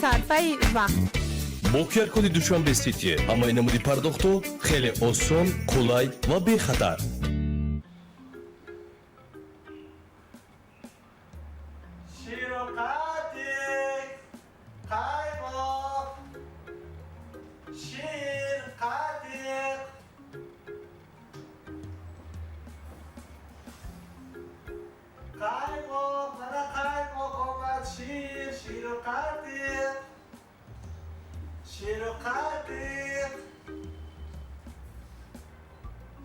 Сарфаи вақт. Бо QR-коди Душанбе Сити ҳамаи намуди пардохтҳо хеле осон, қулай ва бехатар. Ширу қатиқ, қаймоқ, шир, қатиқ. Қаймоқ, мана қаймоқ омад, шир, ширу қатиқ. Ширу қатиқ.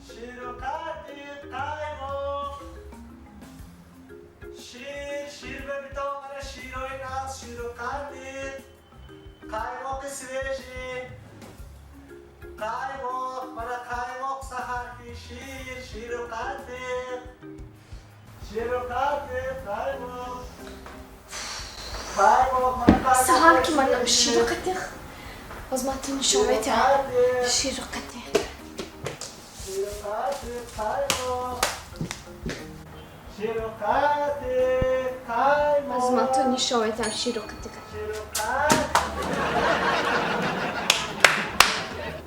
Ширу қатиқ, қаймоқ. Шир, шир бибитон, мана широи нағз, ширу қатиқ. Қаймоқи свежий. Қаймоқ, мана қаймоқ саҳарки, шир, ширу қатиқ. Ширу қатиқ, қаймоқ. Қаймоқ, мана қаймоқ. Саҳар ки манам ширу қатиқ. Боз ман ту нишон метиҳам. Ширу қатиқ. Ширу қатиқ, қаймоқ. Ширу қатиқ, қаймоқ. Боз ман ту нишон метиҳам ширу қатиқ. Ширу қатиқ.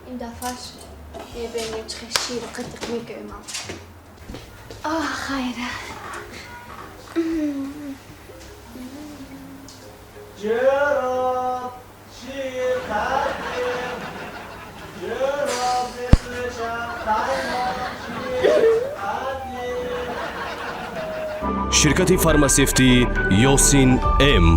Ин дафъаш мебинем, чӣ хел ширу қатиқ мегӯем. Оҳ, хайра. Ҷӯроб, шир, қатиқ. Ҷӯроб мефурӯшам, қаймоқ, шир, қатиқ. Ширкати фармасевтии Ёсин М.